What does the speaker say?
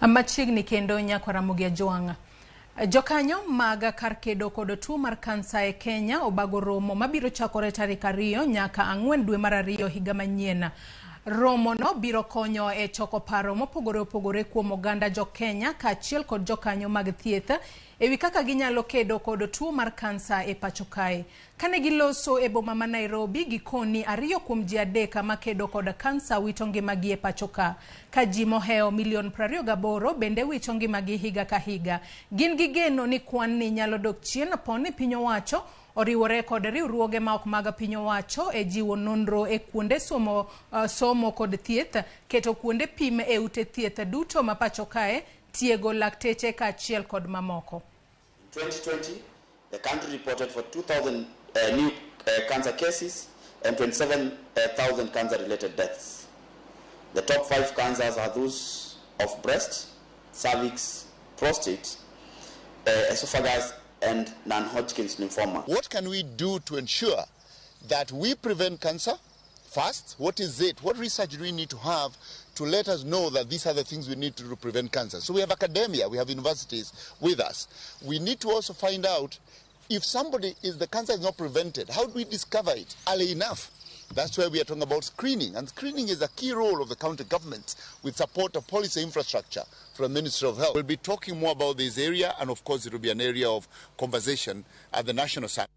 Machiegni kendo nyakwa Ramogi Ajwang'. Jokanyo mag kar kedo kod tuo mar kansa e Kenya obago romo mabiro chakore tarik 2 nyaka 4 dwe mar 2 higa manyien. Romono biro konyo e choko paro mopogore opogore kuom oganda jo Kenya kaachiel kod jokanyo mag thieth ewi kaka ginyalo kedo kod tuo mar kansa e pacho kae. Kane giloso e boma ma Nairobi, gikoni 2 kuom ji 3 makedo kod kansa wito ngimagi e pacho ka. Ka ji mohewo milion 28 bende wito ngimagi higa ka higa. Gin gi geno ni kwan ni nyalo dok chien po ni piny owacho oriwore kod riwruoge ma ok mag piny owacho e jiwo nonro e kuonde somo, somo kod thieth, keto kuonde pim e ute thieth duto ma pacho kae, tiego lakteche kaachiel kod mamoko. In 2020, the country reported for 2,000 new cancer cases and 27,000 cancer-related deaths. The top 5 cancers are those of breast, cervix, prostate, esophagus, and non-Hodgkin's lymphoma. What can we do to ensure that we prevent cancer first? What is it? What research do we need to have to let us know that these are the things we need to do to prevent cancer? So we have academia, we have universities with us. We need to also find out if somebody is, the cancer is not prevented, how do we discover it early enough? That's why we are talking about screening. And screening is a key role of the county government with support of policy infrastructure from the Ministry of Health. We'll be talking more about this area, and of course it will be an area of conversation at the national summit.